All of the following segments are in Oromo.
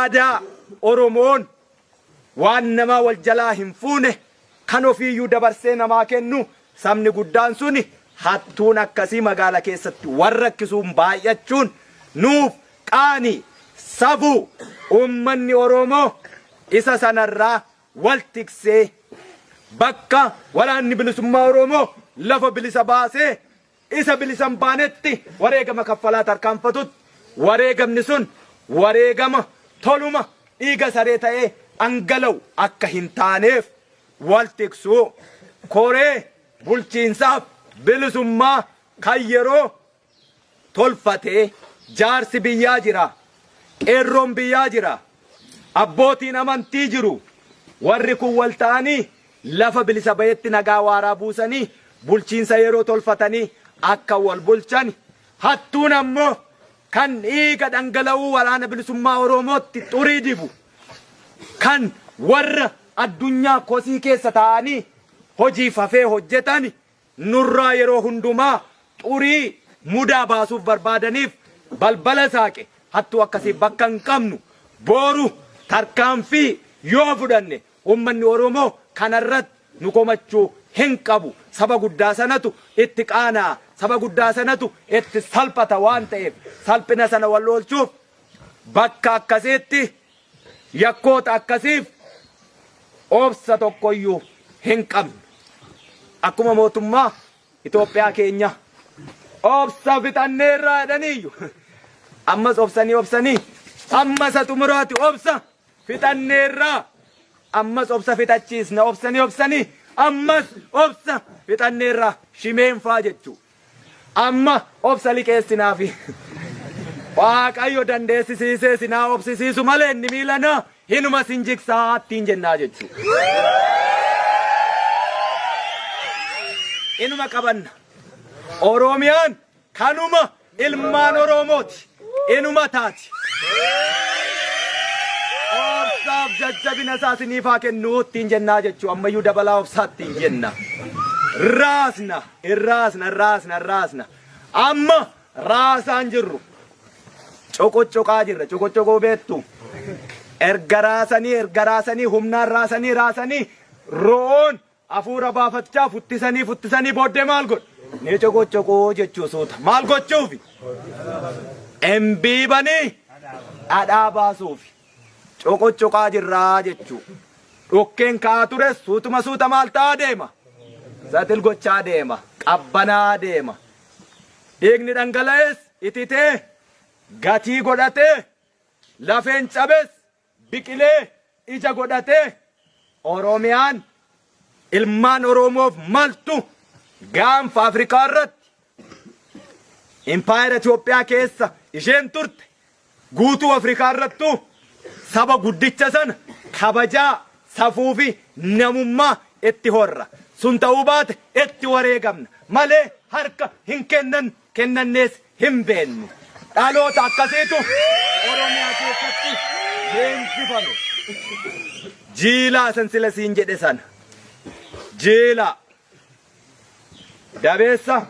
Aadaa Oromoon waan namaa wal jalaa hin fuune kan ofiiyyuu dabarsee namaa kennu sabni guddaan suni hattuun akkasii magaala keessatti wal rakkisuun baay'achuun nuuf qaanii, safuu. Uummanni Oromoo isa sanarraa wal tiksee bakka Waraanni Bilisummaa Oromoo lafa bilisa baasee isa bilisa hin baanetti wareegama kaffalaa tarkaanfatutti wareegamni sun wareegama toluma dhiiga saree ta'ee dhangala'u akka hin taaneef wal tiksuu, koree bulchiinsaaf bilisummaa kan yeroo tolfatee jaarsi biyyaa jira, qeerroon biyyaa jira, abbootiin amantii jiru. Warri kun wal ta'anii lafa bilisa bahetti nagaa waaraa buusanii bulchiinsa yeroo tolfatanii akka wal bulchan, hattuun ammoo kan dhiiga dhangala'uu Waraana Bilisummaa Oromootti xurii dibu, kan warra addunyaa kosii keessa taa'anii hojii fafee hojjetan nurraa yeroo hundumaa xurii mudaa baasuuf barbaadaniif balbala saaqe, hattuu akkasii bakka hin qabnu. Booru tarkaanfii yoo fudhanne uummanni Oromoo kanarratti nu komachuu hin qabu. Saba guddaa sanatu itti qaana'a. Saba guddaa sanatu itti salphata waan ta'eef salphina sana wal oolchuuf bakka akkasiitti yakkoota akkasiif obsa tokkoyyuu hin qabnu. Akkuma mootummaa Itoophiyaa keenya obsa fixanneerraa jedhaniiyyu. Ammas obsanii obsanii amma isa xumuraati, obsa fixanneerraa. Ammas obsa fixachiisna, obsanii obsanii ammas obsa fixanneerraa shimeen faa jechuu. Amma obsa liqeessinaafi. Waaqayyo dandeessisiisee sinaa obsisiisu malee inni miilanaa hinuma sin jigsaa ittiin jennaa jechuu. Inuma qabanna. Oromiyaan kanuma ilmaan Oromooti. Inuma taati. Obsaaf jajjabina isaa isiniif haa kennu ittiin jennaa jechuu, ammayyuu dabalaa obsaa ittiin jenna. Raasna, irraasna, irraasna, irraasna. Amma raasaan jirru. Coqocoqaa jirra. Coqocoqoo beektu. Erga raasanii, erga raasanii, humnaan raasanii, raasanii ro'oon hafuura baafachaa futtisanii futtisanii booddee maal godhu? Ni coqocoqoo jechuu suuta. Maal gochuufi? Embiibanii dhadhaa baasuufi. Coqocoqaa jirraa jechuu. Dhukkeen ka'aa ture suutuma suuta maal ta'aa deema? Satil gochaa deema. Qabbanaa deema. Dhiigni dhangala'es ititee gatii godhatee, lafeen cabes biqilee ija godhatee, Oromiyaan ilmaan Oromoof maltu gaanfa Afrikaa irratti impaayera Itoophiyaa keessa isheen turte guutuu Afrikaa irrattuu saba guddicha sana kabajaa, safuu fi namummaa itti horra. Sun ta'uu baate itti wareegamna malee harka hin kennan, kennannees hin beennu. Dhaloota akkasiitu Oromiyaa keessatti leenjifame. Jiilaa san sila siin jedhe sana. Jiilaa. Dabeessa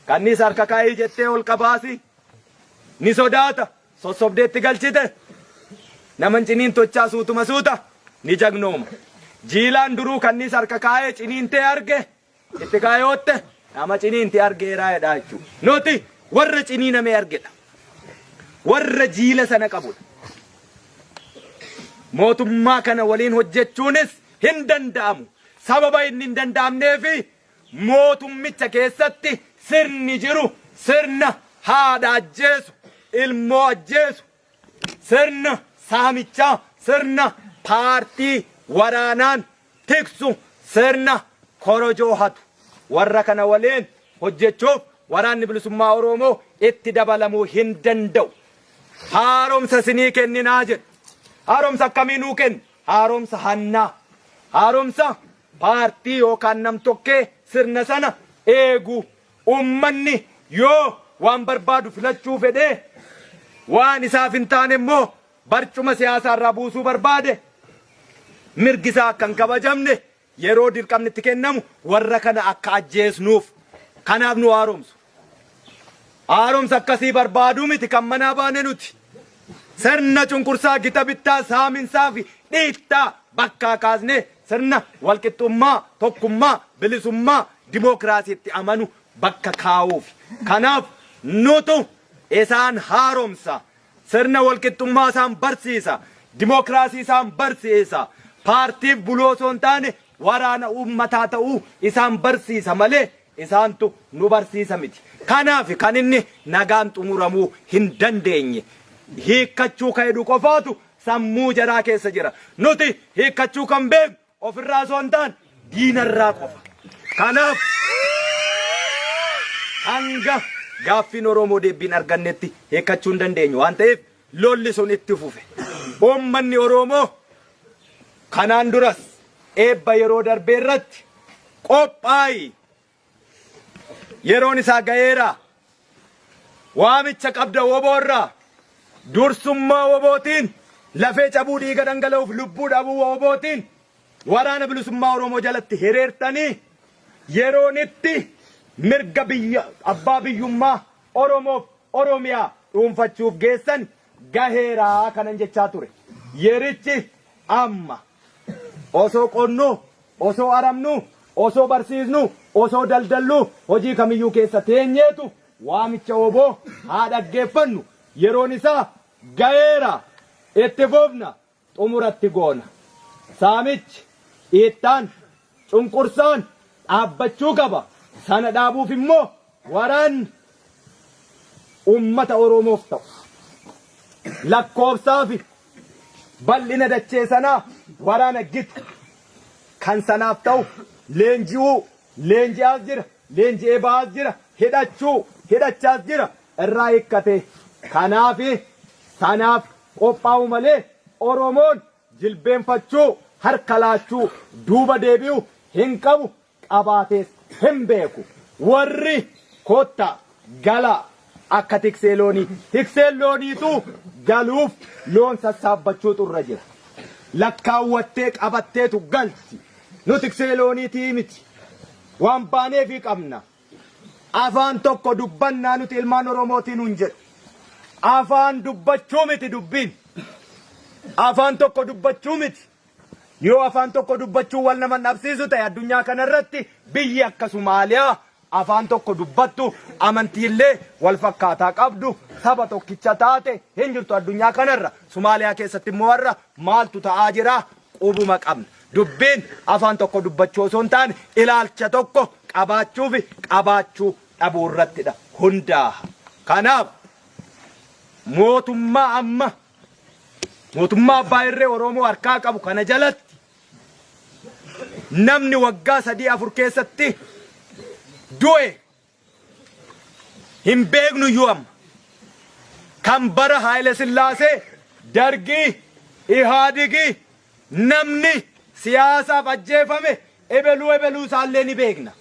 kanniisa harka kaa'ii jettee ol qabaasi. Ni sodaata, sossobdee itti galchite. Naman ciniin tochaa suutuma suuta ni jagnooma. Jiilaan duruu kanniisa harka kaa'ee ciniintee arge, itti kaayootte nama ciniinti argeeraa jedhaa jechuudha. Nuti warra ciniinamee argedha. Warra jiila sana qabudha. Mootummaa kana waliin hojjechuunis hin danda'amu. Sababa inni hin danda'amneefi mootummicha keessatti sirni jiru sirna haadha ajjeesu, ilmoo ajjeesu, sirna saamichaa, sirna paartii waraanaan tiksu, sirna korojoo hatu. Warra kana waliin hojjechuuf Waraanni Bilisummaa Oromoo itti dabalamuu hin danda'u. Haaromsa isinii kenninaa jedhu. Haaromsa akkamii nuu kennu? Haaromsa hannaa. Haaromsa paartii yookaan nam-tokkee sirna sana eegu. Uummanni yoo waan barbaadu filachuu fedhee, waan isaaf hin taane immoo barcuma siyaasaa irraa buusuu barbaade, mirgi isaa akka hin kabajamne yeroo dirqamni itti kennamu warra kana akka ajjeesnuuf kanaaf nu haaromsu. Haaromsa akkasii barbaaduu miti kan manaa baane nuti. Sirna cunqursaa gita bittaa saaminsaa fi dhiittaa bakkaa kaasnee sirna walqixxummaa, tokkummaa, bilisummaa, dimookiraasiitti amanu bakka kaa'uufi. Kanaaf nutu isaan haaromsa. Sirna walqixxummaa isaan barsiisa. Dimookiraasii isaan barsiisa. Paartiif buloo osoo hin taane waraana uummataa ta'uu isaan barsiisa malee isaantu nu barsiisa miti. Kanaaf kan inni nagaan xumuramuu hin dandeenye. Hiikkachuu ka jedhu qofaatu sammuu jaraa keessa jira. Nuti hiikkachuu kan beeknu ofirraa osoo hin taane diinarraa qofa. Kanaaf hanga gaaffiin Oromoo deebiin argannetti hiikkachuu hin dandeenyu waan ta'eef lolli sun itti fufe. Uummanni Oromoo kanaan duras eebba yeroo darbee irratti qophaa'i yeroon isaa ga'eera. Waamicha qabda woboorraa dursummaa wobootiin lafee cabuu dhiiga dhangala'uuf lubbuu dhabuu wobootiin waraana bilisummaa Oromoo jalatti hiriirtanii yeroon itti mirga biyya abbaa biyyummaa Oromoof Oromiyaa dhuunfachuuf geessan gaheeraa kanan jechaa ture. Yerichi amma osoo qonnuu, osoo aramnuu, osoo barsiisnuu, osoo daldalluu hojii kamiyyuu keessa teenyeetu waamicha woboo haa dhaggeeffannu. Yeroon isaa gaheera. Itti fufna. Xumuratti goona. Saamichi, dhiittaan, cunqursaan dhaabbachuu qaba. Sana dhaabuuf immoo waraanni ummata Oromoof ta'u lakkoofsaa fi bal'ina dachee sanaa waraana gitu kan sanaaf ta'u leenji'uu leenji'aas jira, leenji'ee ba'aas jira, hidhachuu hidhachaas jira irraa hiikkate. Kanaaf sanaaf qophaa'u malee Oromoon jilbeenfachuu, harka laachuu, duuba deebi'u hin qabu, qabaatees hin beeku. Warri kottaa galaa akka tiksee loonii. Tikseen looniitu galuuf loon sassaabbachuutu irra jira. Lakkaawwattee qabatteetu galti. Nu tiksee looniitii miti. Waan baaneefii qabna. Afaan tokko dubbannaa nuti ilmaan Oromootiin nun jedhu. Afaan dubbachuu miti dubbiin. Afaan tokko dubbachuu miti. Yoo afaan tokko dubbachuu wal nama dhabsiisu ta'e addunyaa kanarratti biyyi akka Somaaliyaa afaan tokko dubbattu amantiillee wal fakkaataa qabdu saba tokkicha taate hin jirtu addunyaa kanarra. Somaaliyaa keessatti immoo har'a maaltu ta'aa jira qubuma qabna. Dubbiin afaan tokko dubbachuu osoo hin taane ilaalcha tokko qabaachuu fi qabaachuu dhabuu irrattidha hundaa'a. Kanaaf mootummaa amma mootummaa abbaa irree Oromoo harkaa qabu kana jalatti namni waggaa 3 4 keessatti du'e hin beeknu iyyuu amma. Kan bara Haayile Sillaasee, Dargii, Ihaadigii namni siyaasaaf ajjeefame ebeluu ebeluu isaallee ni beekna.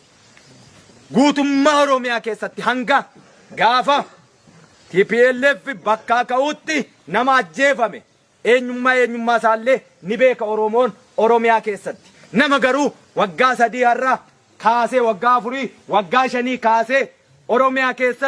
Guutummaa Oromiyaa keessatti hanga gaafa TPLF bakkaa ka'utti nama ajjeefame eenyummaa eenyummaa isaallee ni beeka Oromoon Oromiyaa keessatti. Nama garuu waggaa 3 har'a kaasee waggaa 4 waggaa 5 kaasee Oromiyaa keessatti.